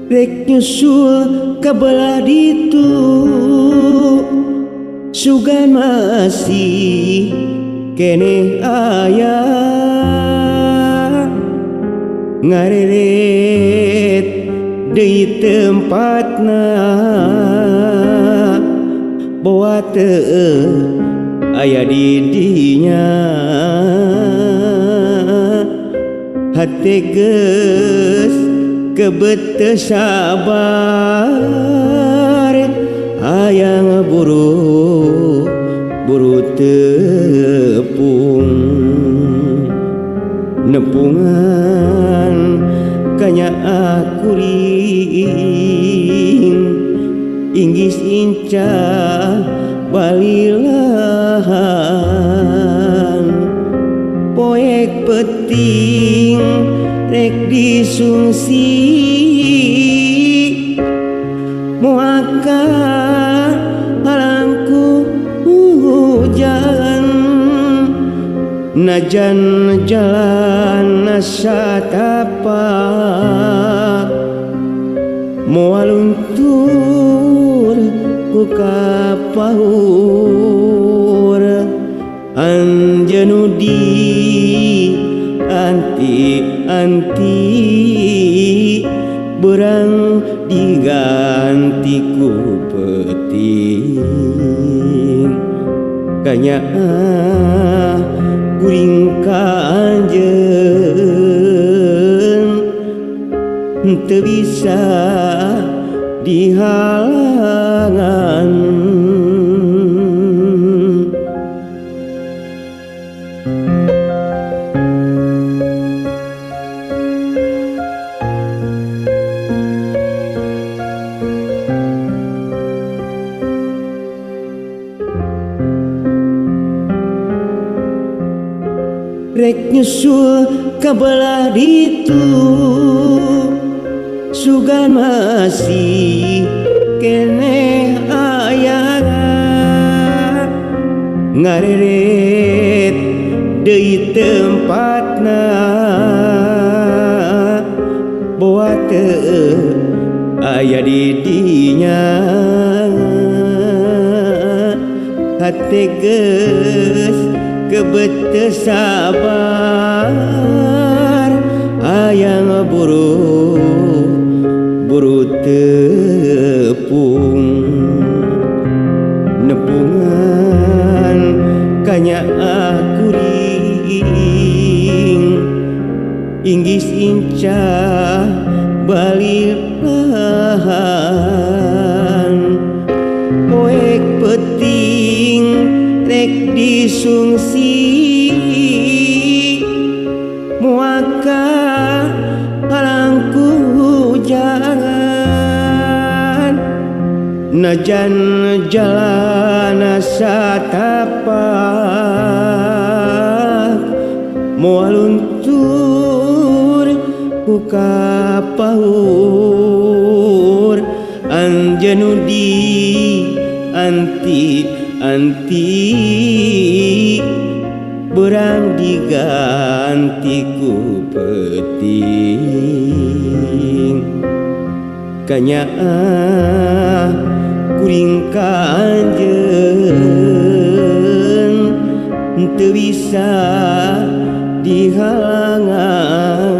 Rek nyusul ka belah ditu, sugan masih keneh aya ngareret deui tempatna, boa teu aya di dinya. Hate geus kebet teu sabar, hayang buru buru tepung, nepungan kanyaah kuring. Inggis incah balilahan, poek peuting rek disungsi, moal kahalang ku hujan. Najan jalan satapak, moal luntur ku kapahur. Anjeun di anti-anti, beurang diganti ku peuting. Kanyaah kuring ka anjeun teu bisa dihalangan. Rek nyusul ka belah ditu, sugan masih keneh aya ngareret deui tempatna, boa teu aya di dinya. Hate geus kebet teu sabar, hayang buru buru tepung, nepungan kanyaah kuring. Inggis incah balilahan, poek peuting rek disungsi, moal kahalang ku hujan. Najan jalan satapak, moal luntur ku kapahur. Anjeun di anti-anti, beurang diganti ku peuting. Kanyaah kuring ka anjeun teu bisa dihalangan.